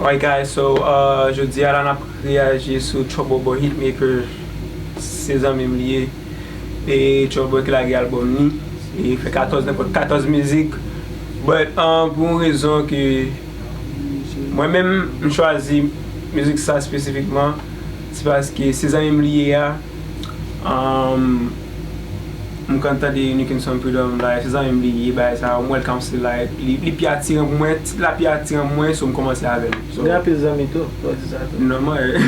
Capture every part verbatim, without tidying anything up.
Alright guys, so uh, jodi a la n ap reyaji sou Trouble Boy Hitmaker, se zanmi m li ye. E Trouble Boy ki lage albòm li. E fè katòz, nenpòt katòz mizik. But uh, pou yon rezon ke mwen menm m chwazi mizik sa espesifikman, se paske se zanmi m li ye a. Um, m konn tande Nickenson Freedom, like, se zanmi m li ye, bagay sa, m wè l kòmsi, like, li, li pi atiran pou mwen, tit la pi atiran pou mwen, so m kòmanse avè l. So, gen anpil zanmi tou, fò w di sa tou. Non, mwen,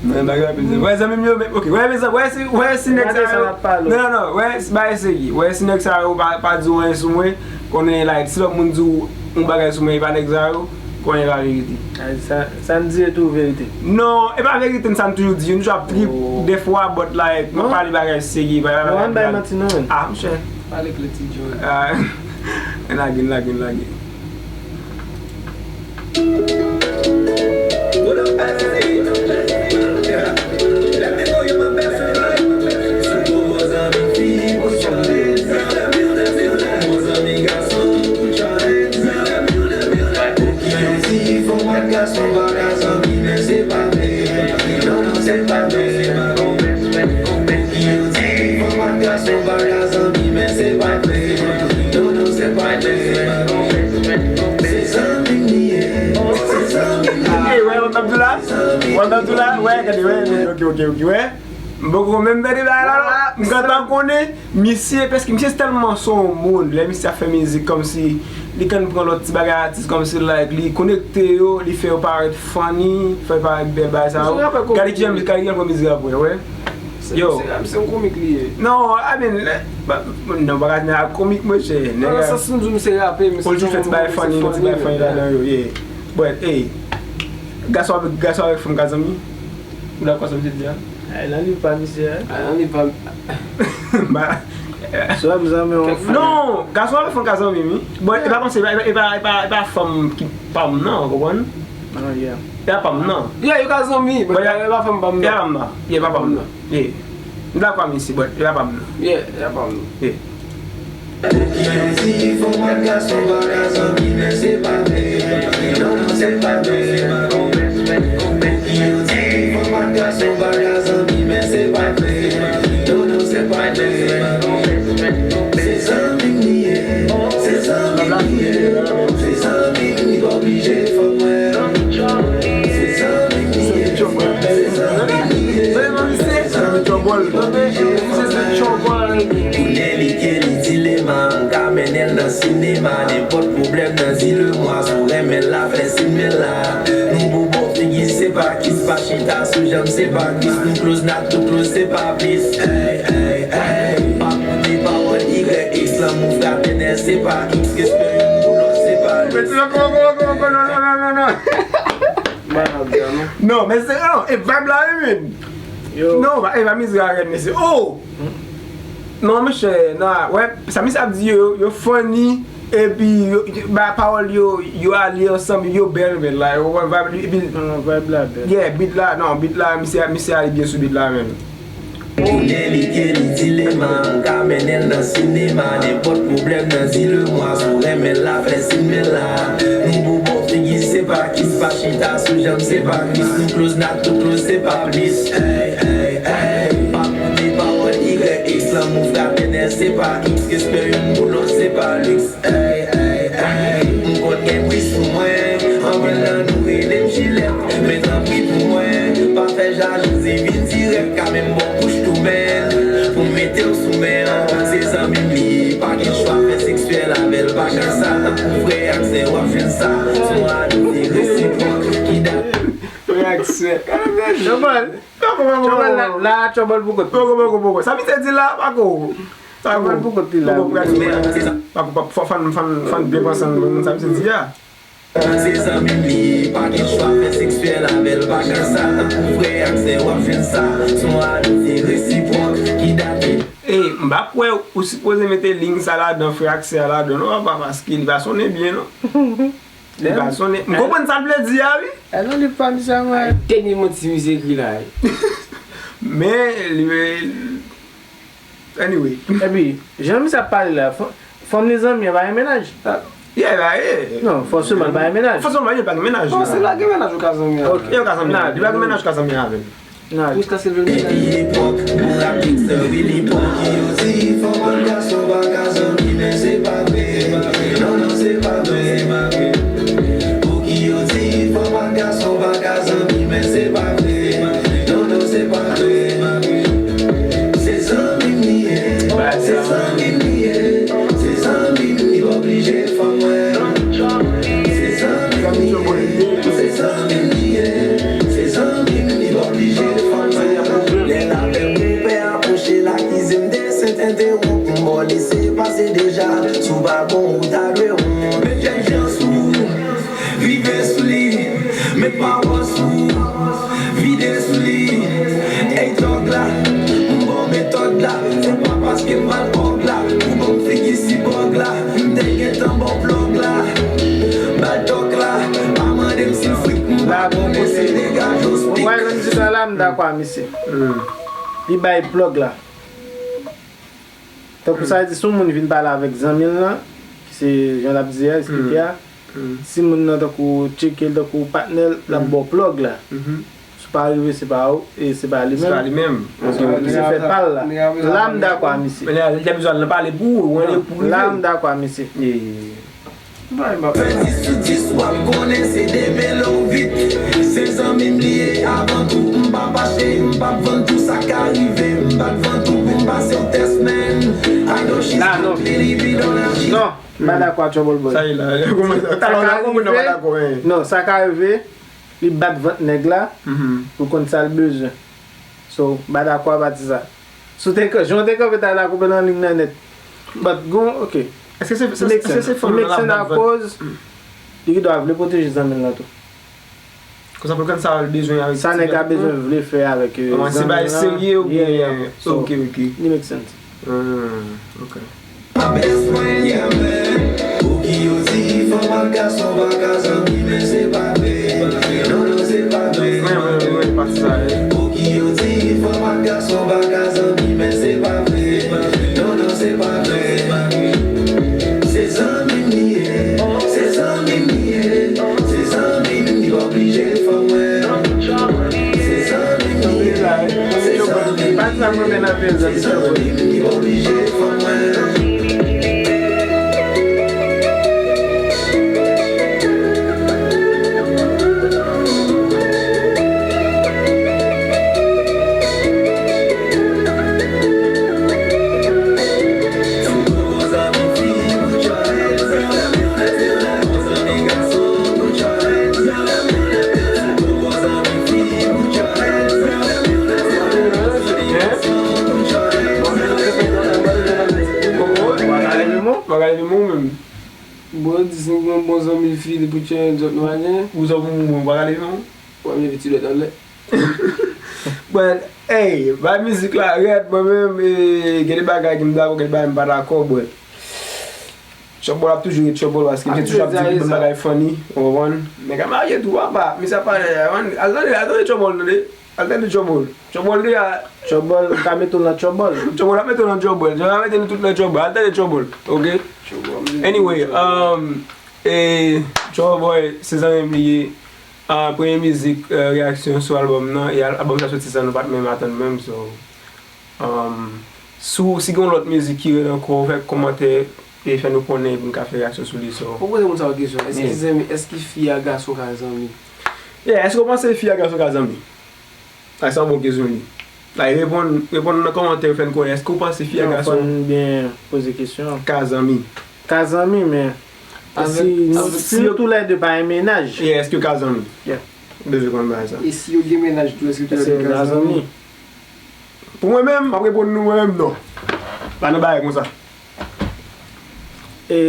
mwen pa gen anpil zanmi. Wè, zanmi m yo, men, ok, wè, men, wè, si, wè, si nèg sa yo, non, non, non, wè, si bagay serye, wè, si nèg sa yo pa, pa di w anyen sou mwen, konnen, like, si lòt moun di w yon bagay sou mwen, e pa nèg sa yo, konnen e pa verite. Sa, sa n di e tou verite. Non, e pa verite, sa n toujou di, yo toujou ap trip defwa, but like, mwen pale bagay serye, bagay. Mwen bay manti non, men. Ah, monchè. Pale klè ti John. Ah, lage, lage, lage. Ey, wè, wè, m ap di w la. Wè, m ap di w la. Wè, gade, wè, ok, ok, ok, wè. M poko menm tande bagay la, non. M gentan konnen misye, paske misye se tèlman se yon moun. Lè misye ap fè mizik, kòmsi li konn pran lòt ti bagay atis, kòmsi, like, li konekte yo, li fè yo parèt funny, fè yo parèt bèl, bagay sa yo. Gade kijan, gade kijan l pran mizik ap wè, wè. Yo. Se, se yon komik li ye. Non, I mean, lè, ba, non, bagay nan komik, monchè. Nan sans m di w, misye rape, misye. Ou jis fè ti bagay funny, ti bagay funny ladan yo, yeah. But, hey, gason avèk, gason avèk fanm ka zanmi? Ou dakò sa misye di a? Ay, nan liv pa misye a. Ay, nan liv pa. Ba. Swa m zanmi yon fanm. Non, gason avèk fanm ka zanmi, wi. Bon, e pa kòmsi, e pa, e pa, e pa, e pa fanm ki pa m nan, ou konprann? Ah, yeah. E pa pa m nan. Yeah, yo ka zanmi, but e pa fanm pa m nan. E pa pa m nan. Yeah, e pa pa m nan. Yeah. M dakò ak misye, but e pa pa m nan. Yeah, e pa pa m nan. Yeah. Pou ki yo di fanm ak gason pa ka zanmi, men se pa vre. Non, non, se pa vre. Pou ki yo di fanm ak gason pa ka zanmi, men se pa vre. Non, non, se pa vre. Se zanmi m li ye, se zanmi m li ye, se zanmi m li pa oblije fè mwen. Se zanmi m li ye, se zanmi m li ye, se zanmi m li pa oblije fè mwen. Konnen li ke li dilema, m ka mennen l nan sinema, nenpòt pwoblèm nan di le mwa, si w renmen l la, fè siy men la. Nou bon bon figi, se pa kis, pa chita sou janm, se pa glis, nou close, n ap tou close, se pa plis. Ey, ey, ey, pa koute pawòl Y X, lanmou fratènèl, se pa X, respè youn pou lòt, se pa lèks. Non, non, non, non, non, non, non. Non, men se, non, e vibe la, wi, men. Yo. Non, e pa mizik la rèd, mesye. Oh! Non, monchè, nan, wè, sa misye ap di yo, yo funny, epi yo, yo, ba, pawòl yo, yo ale ansanm, yo bèl, men la, yo wè vibe li, epi. Non, non, vibe la bèl. Yeah, beat la, non, beat la, misye, misye ale byen sou beat la, men. Konnen li ke li dilema, m ka mennen l nan sinema, nenpòt pwoblèm nan di le mwa, si w renmen l la, fè siy men la. Nou bon bon figi, se pa kis, pa chita sou janm, se pa glis, nou close, n ap tou close, se pa plis. Ey, ey, ey, pa koute pawòl Y X, lanmou fratènèl, se pa X, respè youn pou lòt, se pa lèks. Ey, ey, ey, m konn gen bri sou mwen, anpil nan nou rele m Jilèt, men tanpri pou mwen, pa fè jalouzi vin dirèk, ka menm ba w kouch tou bèl, pou m mete w sou men an, se zanmi m li ye, pa gen chwa, fè seksyèl avè l, pa gen sa, tankou frè ak sè, w ap jwenn sa, se yon amiti resipwòk, ki dat. Frè ak sè. Tchòbòl. Tchòbòl la, la, tchòbòl pou kote. Poko, poko, poko. Sa misye di la, pako. Tchòbòl pou kote la. Pako, poko, poko. Pako, pako, fò, fò n, fò n, fò n byen panse nan sa misye di a. Se zanmi m li ye, pa gen chwa, fè seksyèl avè l, pa gen sa, tankou frè ak sè, w ap jwenn sa, se yon amiti resipwòk ki date. Ey, m pa kwè ou sipoze mete liy sa ladan, frè ak sè a ladan, non, papa, paske li pa sonnen byen, non. Li pa sonnen. M konprann sa l vle di a, wi. Alò, li pa misye a, mwen. Ay, dènye manti misye ekri la, wi. Men, li, anyway. Epi, jan misye ap pale la, fanm, fanm li zanmi an pa gen mennaj. Yeah, ba, yeah. Non, fòseman, l pa gen mennaj. Fòseman, li pa gen mennaj. Non, se la gen mennaj ou ka zanmi avè l. Ok. Yo ka zanmi avè l. Li pa gen mennaj ou ka zanmi avè l. N a. Pou sa se vle mennaj. Epi epòk, m rap gangsta, wi, li pòk. Pou ki yo di fanm ak gason pa ka zanmi, men se pa vre. Non, non, se pa vre. Pou ki yo di fanm ak gason pa ka zanmi, men se pa vre. Non, non, se pa vre. Se zanmi m li ye, se zanmi m li ye, se zanmi m li oblije fè mwen. Se zanmi m li ye, se zanmi m li ye, se zanmi m li oblije fè mwen. Lè lapè konpè apwoche l akize m de sent entewonp, m ba w lese pase deja, si w pa bon ou ta dwe wont. Met jènjan sou ou. Rive sou li, met pawòl sou ou, vide sou li. Ey tòg la, m ba w metòd la. Se pa paske m al òg la, ou ban m figi sibòg la. M te gentan ba w plòg la. Ba l tòg la, pa mande m si l frik, m pa konnen se degaje w spik. Ou wè nan mizik la, la, m dakò a misye. Li bay plòg la. Tankou sa di, si yon moun vin pale avèk zanmi l lan, ki se jan l ap di a, eksplike a, si moun nan tankou tcheke l tankou patnè l, l ap ba w plòg la. Si w pa rive, se pa ou, e se pa li menm. Se pa li menm. Paske misye fè pa l la. La, m dakò a misye. Men li te bezwen al nan pale pou ou, ou annik pou rive. La, m dakò a misye. Fè dis sou dis, w ap konnen se demele w vit. Se zanmi m li ye avan tou, m p ap achte, m p ap vann tou, sa ka rive, m pa t vann tou pou m pase yon tès, man. I know she's completely beyond her. Non, m pa dakò ak Trouble Boy. Sa ye la, talè w la konprann nan pa dakò, hein. Non, sa ka rive, li bat vant nèg la pou l konn sa l bezwen. So, m pa dakò a pati sa. Si w te, jan w te kanpe talè a koupe nan liy nan nèt. But gon, ok. Èske se, èske se fanm nan l ap dakò? Li make sense akoz li gen dwa vle pwoteje zanmi l lan tou. Konsa pou l konn sa l bezwen avèk ti nèg la. Sa nèg la bezwen vle fè avèk zanmi l lan. Se bagay serye oubyen? Yeah, yeah. So, ok, ok. Li make sense. Hmm, ok. Pou ki yo di fanm ak gason pa ka zanmi, men se pa vre. Non, non, se pa vre. Pou ki yo di fanm ak gason pa ka zanmi, men se pa vre. Non, non, se pa vre. Se zanmi m li ye, se zanmi m li ye, se zanmi m li oblije fè mwen. Se zanmi m li ye, se zanmi m li ye, se zanmi m li oblije fè mwen. Bon, di si m gen yon bon zanmi fi, li pou challenge zòt, nou pa gen. Ou zanmi m, ou pa ka leve non? W ap leve ti dwèt anlè. But, hey, bay mizik la rèd, mwen menm, e, gen de bagay ke m dakò, gen de bagay m pa dakò, but Trouble ap toujou ret Trouble, paske misye toujou ap di li bon bagay funny, ou konprann? Nèg la marye tou, papa, misye ap pale, al tande, al tande Trouble, tande. Al tande Trouble. Trouble li a. Trouble, m ka mete w nan Trouble. Trouble ap mete w nan Trouble. Trouble ap mete nou tout nan Trouble. Al tande Trouble, ok? Anyway, um, e, Trouble Boy, se zanmi m li ye. Ah, premye mizik, eh, reyaksyon sou albòm nan, e al-, albòm sa soti san nou pa t menm atann menm, so, um, si w, si gen yon lòt mizik ki rele ankò, fè kòmantè e fè nou konnen pou n ka fè reyaksyon sou li, so. Fò w poze moun sa yo kesyon, èske zanmi, èske fi a gason ka zanmi? Yeah, èske w panse fi a gason ka zanmi? Sa se yon bon kesyon li. Like, reponn, reponn nan kòmantè yo, fè n konnen, èske w panse fi a gason ka zanmi? Non, fò n byen poze kesyon an. Ka zanmi, men si nou toulède pa gen mennaj. Yeah, èske yo ka zanmi? Yeah. M bezwen konn bagay sa. E si yo gen mennaj tou, èske toulède yo ka zanmi? Pou mwen menm, m ap reponn nou mwen menm, non. Pa nan bagay konsa. E,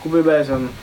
koupe bagay sa non.